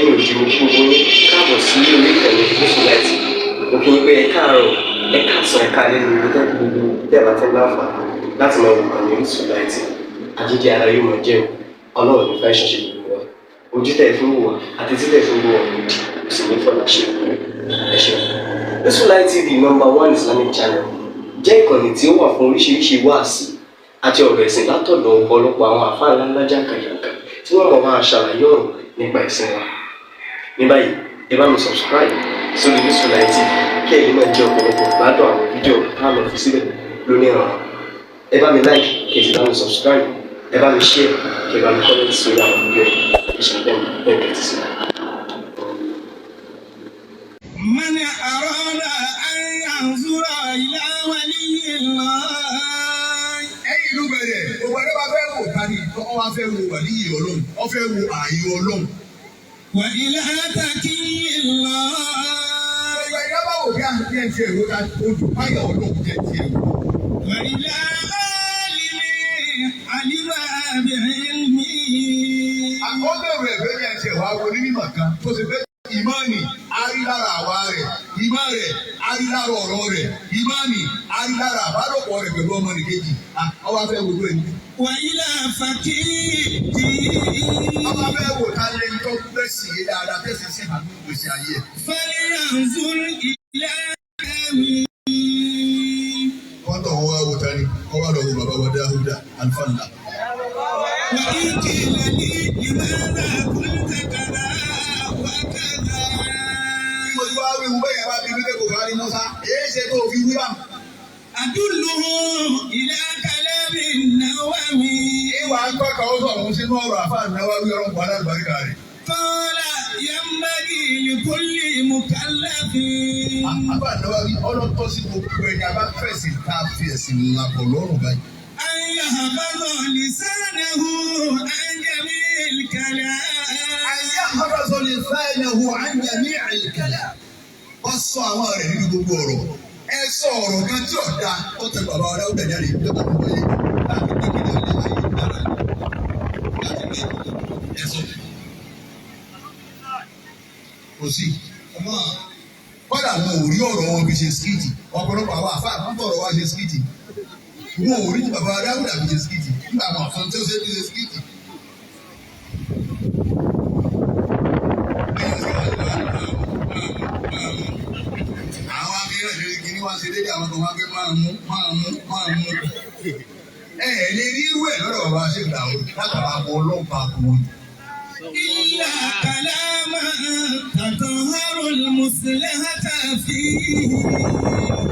Lẹ́yìn òdì, mo kí gbogbo yín káàbọ̀ sí orí ìkànnì Orísun Light. Mo kí yín pé ẹ káàárọ̀, ẹ káàsán, ẹ káalẹ́ ní gbogbo gbogbo tẹ́ ẹ bá ti ń láǹfààní láti máa wò ìkànnì Orísun Light. Àjíjẹ ara yóò máa jẹun. Ọlọ́run ní fẹ́ ṣiṣẹ́ gbogbo wa. Ojú tẹ̀ fún wò wá àti títẹ̀ fún wò wá òdì kò sì ní fọlá ṣe. Ẹ ṣeun. Orísun Light TV, number one Islamic channel, jẹ́ ìkànnì tí ó wà fún oríṣiríṣi wáàsí àti ọ̀rọ̀ ẹ̀sìn látọ̀dọ̀ ọ̀pọ̀lọpọ̀ àwọn àfáà ńláńlá jàǹkàjàǹkà tí wọ́n mọ̀ máa ṣàlàyé ọ̀rọ̀ nípa ẹ̀sìn wa. Ní báyìí, ẹ bá mi subscribe sórí Orísun Light TV kí ẹ̀yin náà jẹ́ ọ̀pọ̀lọpọ̀ gbádùn àwọn fídíò tá a lọ fi síbẹ̀ lónìí ọ̀rọ̀. Ẹ bá mi like, kí ẹ sì bá mi subscribe, ẹ bá mi share, kí ẹ bá mi comment sórí àwọn fídíò yìí. Ẹ ṣe bẹ́ẹ̀ bẹ́ẹ̀ tẹ́tí sí i. من أراد أن ينظر إلى ولي الله Ẹ̀yin ìlú bẹ̀rẹ̀, gbogbo ẹni bá fẹ́ wò tani wọ́n wá fẹ́ wo wàlíyì Ọlọ́run, wọ́n fẹ́ wo ààyè Ọlọ́run. وإلى تقي الله Gbogbo ẹni bá wò bí àti ẹ̀ tiẹ̀ wò ká olùpáyà Ọlọ́run jẹ́ tiẹ̀ wò. وإلى عالم علم بعلمه Àwọn bẹ̀rù ẹ̀fẹ́ ní ẹ̀ tiẹ̀ wá wo onímọ̀ kan tó ṣe fẹ́ ìmánì arílára àwa rẹ̀, ìmá rẹ̀ arílára ọ̀rọ̀ rẹ̀, ìmánì arílára àbálòpọ̀ rẹ̀ pẹ̀lú ọmọnìkejì. Ọwọ́ afẹ́ wo lóyún. وإلى فقيه الدين Ọba fẹ́ wò ká lẹ́ni tó fẹ́ sì yé dáadáa tẹ̀sí sí àánú ìgbésí ayé ẹ̀. فلينظر إلى داوود. Wọ́n tọ̀ wọ́n wá wo tani, wọ́n wá lọ wo bàbá wa Dáúdà Alfàlà. وإن قيل لي لماذا قلت كذا وكذا Bí mo ti wá wí wú bẹ́ẹ̀ yẹn bá bí wípé kò kárí Musa, èyí ṣe tó fi wí bá. أدله إلى كلام النووي. Ìwà ń tọ́ka ó sọ̀rọ̀ sínú ọ̀rọ̀ àfáà Náwáwí ọ̀rọ̀ buhari àlùbáríkà rẹ̀. قال ينبغي لكل مكلف Àfáà Náwáwí ọlọ́tọ́ sí gbogbo ẹni a bá fẹ̀sìn tá a fi ẹ̀sìn làbọ̀ lọ́rùn báyìí. أن يحفظ لسانه عن جميع الكلام. Ayé àkọ́kọ́ lè fẹ́ ẹ̀nàwó àǹjẹ̀mí àìkẹ́lẹ́. Wọ́n sọ àwọn rẹ̀ nínú gbogbo ọ̀rọ̀. Ẹ sọ ọ̀rọ̀ kan tí ọ̀dà tó tẹ bàbá ọ̀dà ó dẹ̀ jáde ìjọba tó wáyé láti gbé kí ní ọ̀lẹ́ ayé dára láti gbé ẹ sọ. Kò sí. Kọ́dà wọn ò rí ọ̀rọ̀ wọn fi ṣe skit. Ọ̀pọ̀lọpọ̀ àwọn àfáà máa ń bọ̀rọ̀ wá ṣe skit. Wọn ò rí ti bàbá Dáúdà fi ṣe skit. Nígbà àwọn àfọ̀n tí ó ṣe fi ṣe skit. Àwọn akérè lórí kìíní wá ṣe déédéé, àwọn kan wá pé máa mú, máa mú, máa mú. Ẹ ẹ lè rí irú ẹ̀ lọ́dọ̀ bàbá ṣe gbà ó látara àwọn ọlọ́pàá kò wọ́n. إلا كلاما تظهر المصلحة فيه.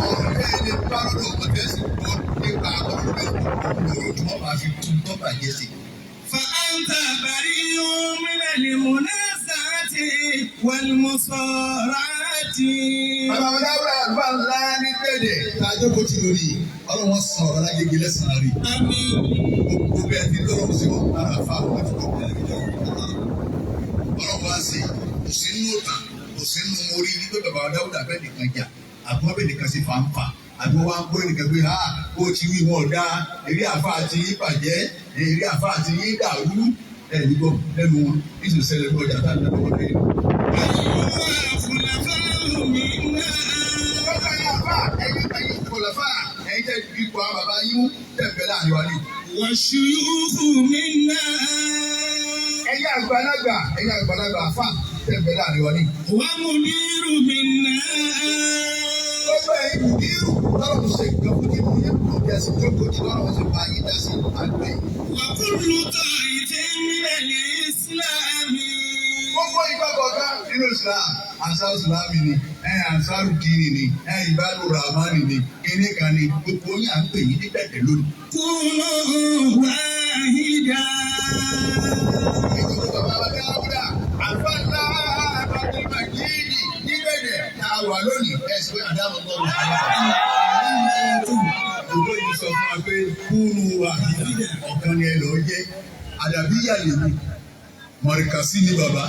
Ọ̀rọ̀ ẹ lè bá lọ́dọ̀ ọmọ tẹ́sí gbọ́ nípa ọ̀rọ̀ bẹ́ẹ̀ ọ̀rọ̀ tí wọ́n máa fi tún tó bàjẹ́ sí. فأنت بريء من المنازعة والمصارعة. Bàbá wọn dábàá àlùfáà ńlá ní gbèdè tá a jókòó tì lórí ọlọ́wọ́n sàn ọ̀rọ̀ lágége lẹ́sàn-án rí. آمين. Gbogbo bẹ́ẹ̀ ti lọ́rọ̀ sí wọn lára fa àwọn àti gbogbo ẹ̀ lọ́wọ́. Ọ̀rọ̀ wa sí kò sí nínú òtàn, kò sí nínú orí wípé bàbá Dáúdà bẹ́ẹ̀ nìkan jà àbí wọ́n bẹ́ẹ̀ nìkan sí fàǹfà àbí wọ́n wá ń gbọ́ nìkan pé ha ó ti wí wọn ọ̀dà eré àfa àti yín bàjẹ́, eré àfa àti yín dàrú ẹ̀ nígbọ́ lẹ́nu wọn ìṣòṣẹlẹ̀ ní ọjà táwọn ọmọ rẹ̀. خلفاء منا. Ọ̀gá yẹn àfà ẹ̀yin ẹ̀yin kọ̀lọ̀fà ẹ̀yin tẹ̀ ipò àwọn bàbá yín mú tẹ̀ bẹ́ẹ̀ láàrin wa ní. والشيوخ منا. Ẹ̀yin àgbàlagbà àfà tẹ̀ bẹ́ẹ̀ láàrin wa ní. ومدير منا. Gbogbo ẹ̀yin mùdírù lọ́rọ̀ ṣe nǹkan fún kí mo yẹ kó bí ẹsìn jókòó tí lọ́rọ̀ ṣe bá yín dá sí àgbẹ̀ yìí. وكل طائف من الإسلام. Gbogbo ìgbà kọ̀ọ̀kan nínú Islam, ansaru Islami ni, ẹ ansaru dini ni, ẹ ibadu rahmani ni, kíní kan ni, gbogbo yín à ń pè yín ní bẹ̀tẹ̀ lónìí. كونوا واحدا. Ìjọba bàbá wa Dáúdà, àlùfáà Abdulmajidi ní bẹ̀rẹ̀ tá a wà lónìí, ẹ̀sìn àdámọ̀ gbọ́dọ̀. Gbogbo yìí sọ fún wa pé kúrú wa ọ̀kan ni ẹ lọ́ọ́ jẹ́, àdàbíyà lèmi, mọ̀rìkàsí ni bàbá.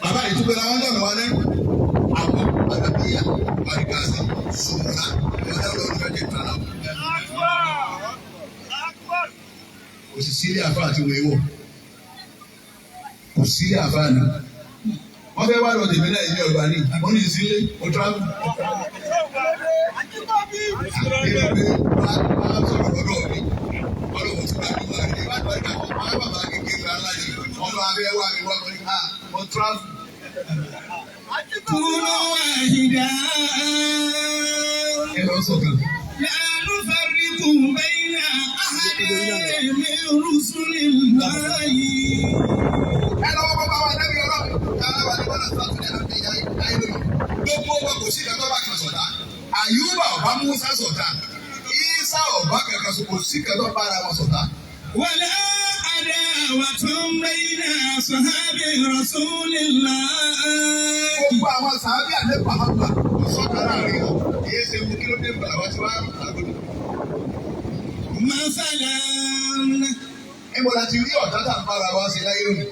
Bàbá yìí tún bẹ̀rẹ̀ àwọn ọ̀dọ́ wa lẹ́nu. Àwọn àdàbíyà, mọ̀rìkàsí, sùnmùrà, ọ̀dọ́ ọ̀dọ́ ọ̀dọ́ tààlà. Òṣìṣẹ́ ilé àfa àti wèéwọ̀. Kò sí àfáà náà. Wọ́n fẹ́ wá lọ tèmi náà ilé ọgbà ní. Wọ́n ní ìsílé, mo travel. Àbí wá sọ̀rọ̀ lọ́dọ̀ mi. Ọlọ́run ti bá mi wá rí. Wá lọ́dọ̀ àwọn bàbá kékeré aláàjì. Wọ́n lọ abẹ́ wá mi wá mọ́ ní à mo travel. كونوا واحدا Ẹ lọ sọ̀kan. لا نفرق بين أحد من رسل الله. Ẹ lọ́wọ́ bàbá wa lẹ́bi ọlọ́run. Káwá wà ní bọ́lá sátúndé àti ìyá ayé lónìí. Gbogbo wa kò sí ìdájọ́ bá kan sọ̀tá. Àyùbá ọ̀bá Musa sọ̀tá. Ìsá ọ̀bá kankan sọ kò sí ìdájọ́ bá ara wọn sọ̀tá. ولا عداوة بين أصحاب رسول الله. Gbogbo àwọn sàábì àlẹ́ pàápàá kò sọ̀tá láàrin wọn. Èyí ṣe mú kí ló dé bàbá wa ti wá àgbọ̀dọ̀. مثلا Níbo la ti rí ọ̀tá tá à ń bára wa ṣe láyé lónìí?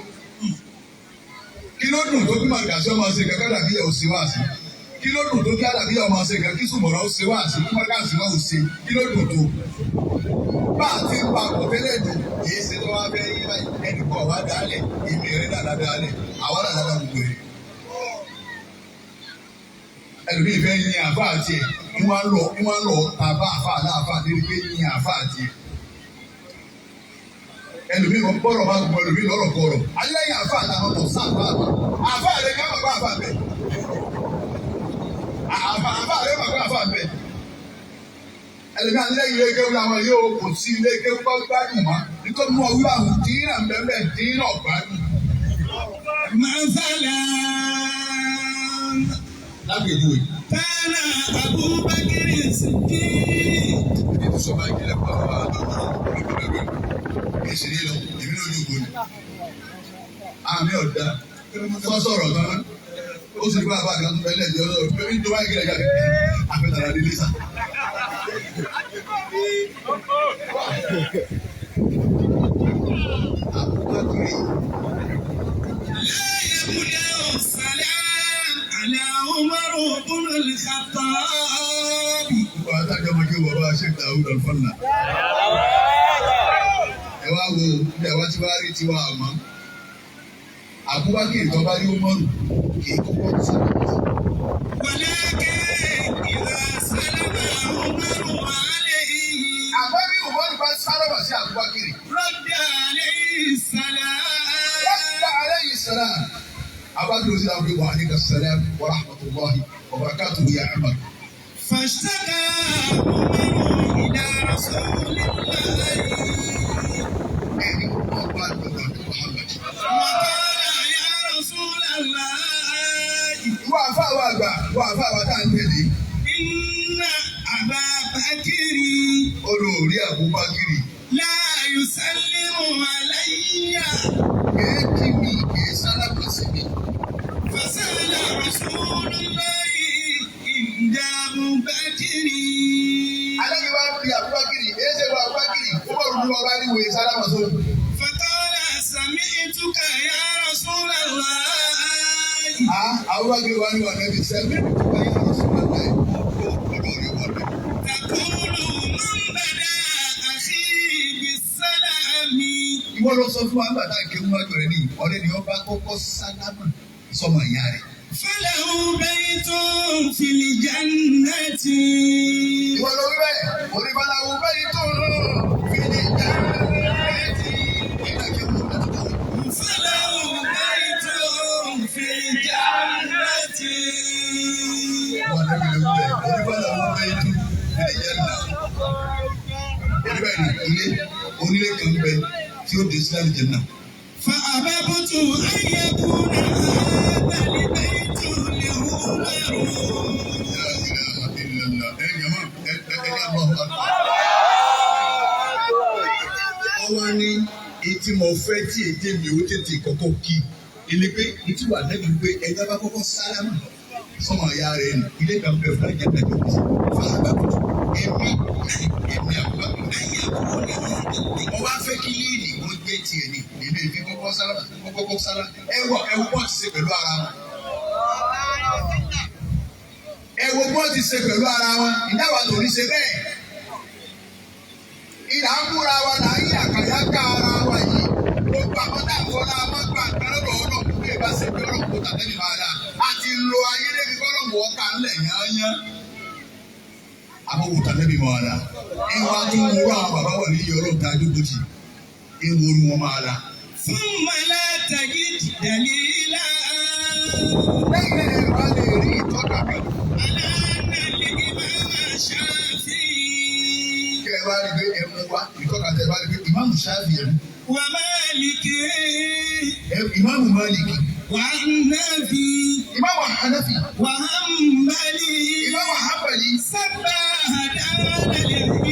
Kí ló dùn tó kí Màgàsí ọmọ ṣe kankan dàbí ẹ̀ ò ṣe wá sí? Kí ló dùn tó kí Àdàbí ọmọ ṣe kankan kí Sùmọ̀rọ̀ ó ṣe wá sí? Kí Màgàsí náà ó ṣe? Kí ló dùn tó? Bá a ti ń pa àpò tẹ́lẹ̀ nù, èyí ṣe tó wá fẹ́ yí báyìí, ẹnì kan wá dálẹ̀, èmi rẹ̀ dàda dálẹ̀, àwa dàda dá gbogbo rẹ̀. Ẹlòmíì fẹ́ yin àfa àti ẹ̀, ń wá lọ ta bá àfa àláàfà lérí pé yin àfa àti ẹ̀. Ẹlòmíì kan gbọ́dọ̀ bá gbọ́ ẹlòmíì lọ́rọ̀ kọ̀rọ̀ alẹ́yìn àfa àtàwọn kò sá àfa àfa àfa rẹ̀ ká bàbá àfa bẹ̀ àfa àfa rẹ̀ bàbá àfa bẹ̀ ẹlòmíì alẹ́yìn ilé kéwù làwọn yóò kò sí ilé kéwù bá gbádùn mọ́ nítorí mọ́ wíwá àwọn dínà bẹ́ẹ̀ dínà gbádùn. مثلا Lágbèjúwe كان أبو بكر الصديق ẹni tó sọ bá ìjìnlẹ̀ pa àwọn àdókòwò èsì ní lọ èmi lójú ìbò ni àmì ọ̀dà sọ́sọ̀rọ̀ tán ó sì ní bá àbá àgbà tó fẹ́ lẹ́jọ́ lọ́rọ̀ pé ní tó bá ìjìnlẹ̀ jáde àfẹ́tàrà délé sà. Abubakar لا يبدأ السلام على عمر بن الخطاب. Gbogbo àtàjọ ọmọ kí wọ́n bá ṣe Dawud Alfanna. Ẹ wá wo bí àwa ti wá rí tiwa àmọ́. Abubakar tó bá rí Umaru kì í kọ́kọ́ sábà. ولكن إذا سلم عمر عليه Àmọ́ bí Umaru bá sálábà sí Abubakar. رد عليه السلام. Wọ́n alayhi salam. Abubakar sì dáhùn pé wa alayka salam wa rahmatulahi wa barakatuhu ya Umar. فاشتكى عمر إلى رسول الله. Ẹni kọ́ bá dọ̀dọ̀ ní Muhammad. وقال يا رسول الله. Ìwọ àfáà wa àgbà, ìwọ àfáà wa tá à ń tẹ̀lé. إن أبا بكر Olórí Abubakar. لا يسلم علي. Kèé kí mi, kèé sálábà sí mi. فسأل رسول الله عند أبو بكر. Alẹ́ wa fi Abubakar, èyí wa Abubakar, ó bá rúdú wa bá rí wòye sálámà sóhun. فقال سمعتك يا رسول الله. À Abubakar wa ní wà nẹ́bí sẹ́mi tó bá yàrá sọ́kà láì kó ọ̀dọ̀ rẹ̀ wọ̀ rẹ̀. تقول من بدا أخي بالسلام. Ìwọ lọ sọ fún wa nígbà tá à ń kéwú wájú rẹ ní ọ̀rẹ́ ni wọ́n bá kọ́kọ́ sálámà sọmọ ìyá rẹ̀. فله بيت في الجنة. Ìwọ lọ wí bẹ́ẹ̀, onífàlàwù bẹ́ẹ̀ tó ń fi ní ìjà nígbà kéwú láti tó. فله بيت في الجنة. Wà nẹ́bí ló wí bẹ́ẹ̀, onífàlàwù bẹ́ẹ̀ tó fi ní ìjà náà. Oníbẹ̀ ni ilé onílé kan bẹ tí ó dé sílẹ̀ jẹ̀ náà. فأحببت أن يكون هذا البيت لعمر. Ọwọ́ ní etí mo fẹ́ tí èdè mi ó tètè kọ́kọ́ kí ilé pé etí wà lẹ́nu pé ẹja bá kọ́kọ́ sálámù sọmọ ìyá rẹ̀ nù ilé kan bẹ fún ẹja tẹ̀lé òkú fáwọn èmi èmi àgbà mo wá fẹ́ kí léèdì wọ́n gbé tiẹ̀ ní èmi èmi kọ́kọ́ sálámù kọ́kọ́ sálámù ẹwọ ẹwọ bọ́ọ̀ ti ṣe pẹ̀lú ara wọn ẹwọ bọ́ọ̀ ti ṣe pẹ̀lú ara wọn ìdáwà tó ní ṣe bẹ́ẹ̀ ìlà ń múra wa là ń yà kàyà ká ara wa yìí gbogbo àwọn tá à ń fọlá wọn gbà kan lọ́dọ̀ tàbí máa dà. A ti lo ayé débi kọ́lọ́mù ọ̀ka ńlẹ̀ yányán. Àmọ́ wò tàbí máa dà. Ìwà tó ń wúrọ̀ àwọn bàbá wà níyì ọlọ́run tá a jókòó tì. Ìwòrú wọn máa dà. ثم لا تجد دليلا Lẹ́yìn náà ẹ wá lè rí ìtọ́ka kan. على أن الإمام الشافعي Kẹ́ ẹ wá rí pé ẹ mú wá ìtọ́ka tẹ bá rí pé ìmáàmù Ṣáfì ẹ̀ mú. ومالك Ìmáàmù Málíkì. وحنفي Ìmáàmù Hanafi. وحنبلي Ìmáàmù Hanbali. سبع هدانا للعلم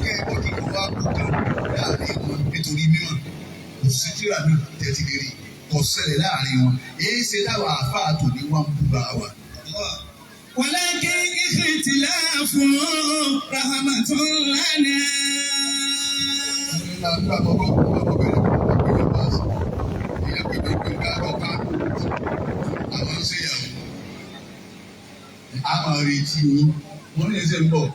Kẹ́ ẹ bọ́ kíkọ́ wá kú kan láàrin wọn nítorí mímọ̀. Kò sí tíra náà tẹ́tí lè rí. Kò ṣẹlẹ̀ láàrin wọn. Èyí ṣe táwọn àáfàá tò ní wọ́n ń búra wa. ولكن اختلاف رحمة لنا Nígbà tó kọ́ kọ́ bẹ̀rẹ̀ kọ́ bẹ̀rẹ̀ bá a sọ. Ìyá pépé pé ká lọ ká àwọn ń ṣe ìyàwó. A máa retí yín. Mo ní ẹsẹ̀ ń bọ̀.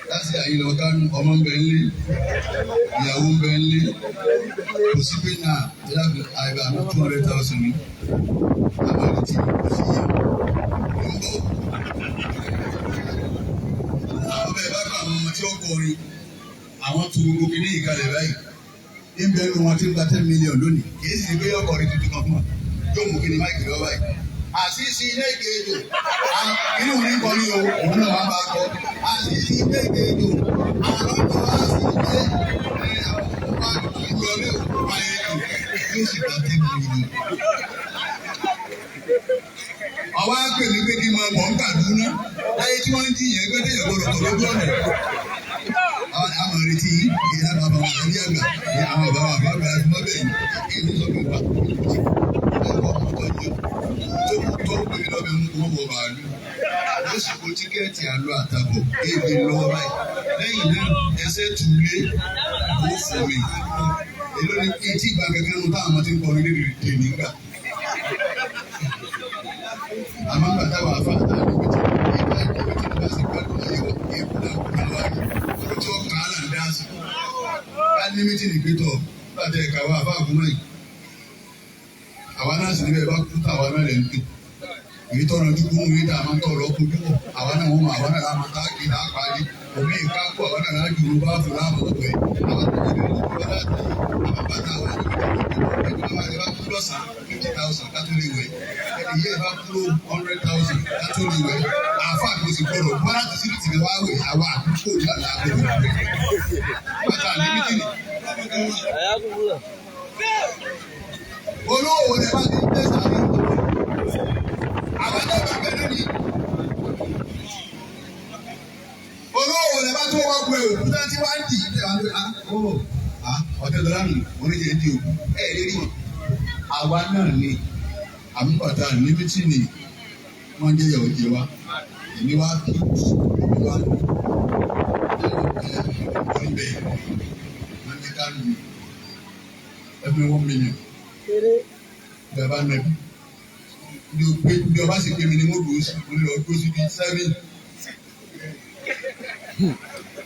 Láti àyè lọ kánú ọmọ ń bẹ ń lé. Ìyàwó ń bẹ ń lé. Kò sí pé náà ẹ̀dá àìbá mi 200,000 ni. A máa retí kò sí yẹn. Mo ń bọ̀. Àwọn bẹ́ẹ̀ bá kọ àwọn ọmọ tí ó kọrin àwọn tó gbogbo kìíní ìkàlẹ̀ báyìí ń bẹ nu wọn tí ń gba 10 million lónìí kìí sì gbé ọkọ̀ rẹ tuntun kan fún wa yóò mú kíni máìkì lọ báyìí. Àṣìṣe ilé ìkejò inú mi kọ ní o òun náà wàá bá a kọ àṣìṣe ilé ìkejò àwọn ọkọ̀ àṣìṣe ẹ àwọn ọkọ̀ àdúgbò lé òkú báyìí yóò sì gba 10 million. Àwa pè mí pé kí n máa bọ̀ ń Kàdúná láyé tí wọ́n ń jiyàn ẹgbẹ́ tẹ̀yẹ̀ gbọ́dọ̀ tọ̀ lójú ọ̀nà àwọn àwọn retí ìyá bàbá wa àbí àgbà ní àwọn bàbá wa bàbá àti mọ́bẹ̀ yìí èyí ló sọ pé wà ọkọ̀ ọkọ̀ yìí tó tó pé lọ́bẹ̀ mú wọn wọ bàálù ó sì kó tíkẹ́ẹ̀tì àlọ́ àtàbọ̀ éèdè lọ́wọ́ báyìí lẹ́yìn náà ẹsẹ̀ tùlé ó fún mi èló ni etí ìgbà kankan nu táwọn ọmọ ti ń kọrin lédè dè nígbà àmọ́ nígbà táwọn afá àtàwọn ibi tí ìgbà ìgbà tí wọ́n bá sì gbádùn ayé wọn èèkù náà kú náà wáyé ọdún tí wọ́n kà á là ń dá sí. Ká ní mítìnì pétọ̀ láti ẹ̀ka wa àfa àkúmọ̀ yìí. Àwa náà sì níbẹ̀ bá kú táwa náà lẹ̀ ń pè. Èyí tọrọ ojú kún mi tá a máa ń tọrọ kojú wọ̀. Àwa náà wọ́n mọ̀ àwa náà láma ká kí náà parí. Òmí ìka kú àwa náà lájú ló bá fún láàmú ọ̀gbẹ́. Àwa tó ti lè lọ́wọ́ láti àwọn bàtà wa ní ìgbà bá kú lọ́sàn-án 50,000 ká tó lè wẹ̀. Ẹni yẹ́ bá kúrò 100,000 ká tó lè wẹ̀. Àáfàá kò sì gbọdọ̀ bọ́ láti sí tìǹbù wá wẹ̀ àwa àdúgbò ní àlá àgbọ̀dọ̀ wẹ̀. Bàtà ní mítìnì. Olówó rẹ̀ bá ti dé sàrí. Àwọn ẹgbẹ́ bẹ̀rẹ̀ ni. Olówó rẹ̀ bá tó wọ́n gbé òkúta tí wọ́n ń dì í tẹ̀ wá lórí. Ọ̀tẹ̀ dọ́là nù, oníjẹ ń di òkú. Ẹ lè rí wọn. Àwa náà ni àmúbàtà ní mítìnì wọ́n jẹ́ ìyàwó jẹ wá. Èmi wá kí èmi wá lù. Wọ́n bẹ̀ wọ́n ní ká lù every 1 million. Bàbá nàbí. Ní o pé ní ọba sì pé mi ni mo dùn sí, mo lọ dúró síbi 7.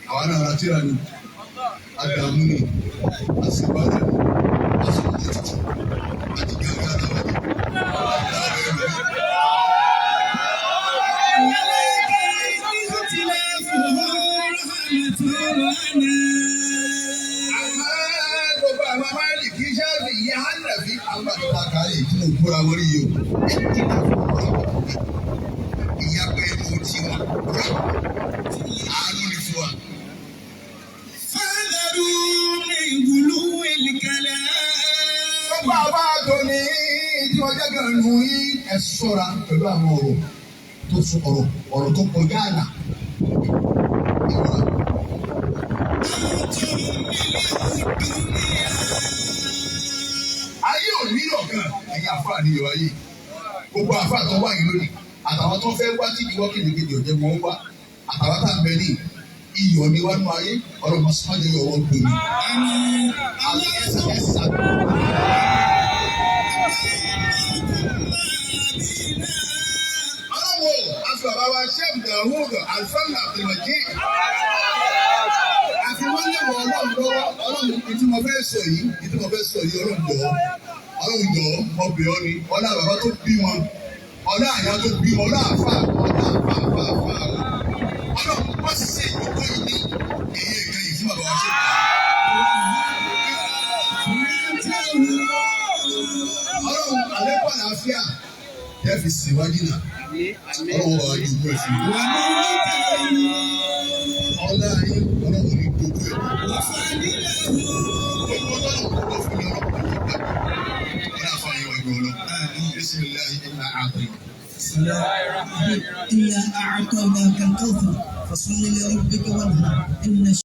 Àwa náà ra tíra ni, Àdàmú ni, Àṣìbádà ni, Àṣìbádà tuntun, àti gàgà àtàwọn ولكن اختلافهم رحمة لنا Àmọ́ gbogbo àwọn máàlì kì í ṣáàbì ìyá Hánàfí àwọn àtúntà kárẹ̀ tí mo búra wọlé yìí o. Ìyá pé mo ti wọn rà àánú ni fún wa. فاحذروا من غلو الكلام Gbogbo àwọn àtò ní tí wọ́n jẹ́ gan nù yín ẹ ṣọ́ra pẹ̀lú àwọn ọ̀rọ̀ tó sọ ọ̀rọ̀ ọ̀rọ̀ tó kọjá àlà. أنتم ملء الدنيا Ayé ò nílò kan ẹ̀yin àfáà ní ìyọ̀ ayé. Gbogbo àfáà tó wà yìí lónìí àtàwọn tó fẹ́ wá tí ìwọ́ kìnìkejì ọ̀jẹ̀ wọn wá àtàwọn tá à ń bẹ ní iyọ̀ ni wá nú ayé ọ̀rọ̀ mọ̀sánjẹ́ yọ̀ wọ́n gbòmí. آمين Àwọn ẹ̀sà ẹ̀sà ọlọ́wọ́ aṣọ bàbá wa Sheikh Dawud Alfan Abdulmajid. Àfi wọ́n lè wọ ọlọ́run lọ́wọ́ ọlọ́run ní tí mo fẹ́ sọ yìí ní tí mo fẹ́ sọ yìí ọlọ́run jọ̀ọ́. Ọlọ́run jọ ọbẹ̀ ọ ni ọlá bàbá tó bí wọn, ọlá àyà tó bí wọn, ọlá àfà, ọlá àfà àfà àfà wọn. Ọlọ́run wọ́n sì ṣe ìjókòó yìí ní èyí ìkẹyìn fún bàbá wa ṣe Ọlọ́run àlékún àlàáfíà tẹ́ fi ṣèwádìí náà. Ọlọ́run wà á ju ẹ̀ fún mi. Ọlá yín ọlọ́run ní dojú ẹ̀. Gbogbo tọ́lọ̀ kọ́kọ́ fún mi ọlọ́run ní gbà. Ọlá àfààní wà gbọ́ lọ. Bismillahi inna a'tayna. إنا أعطيناك الكوثر فصل لربك وانحر إن.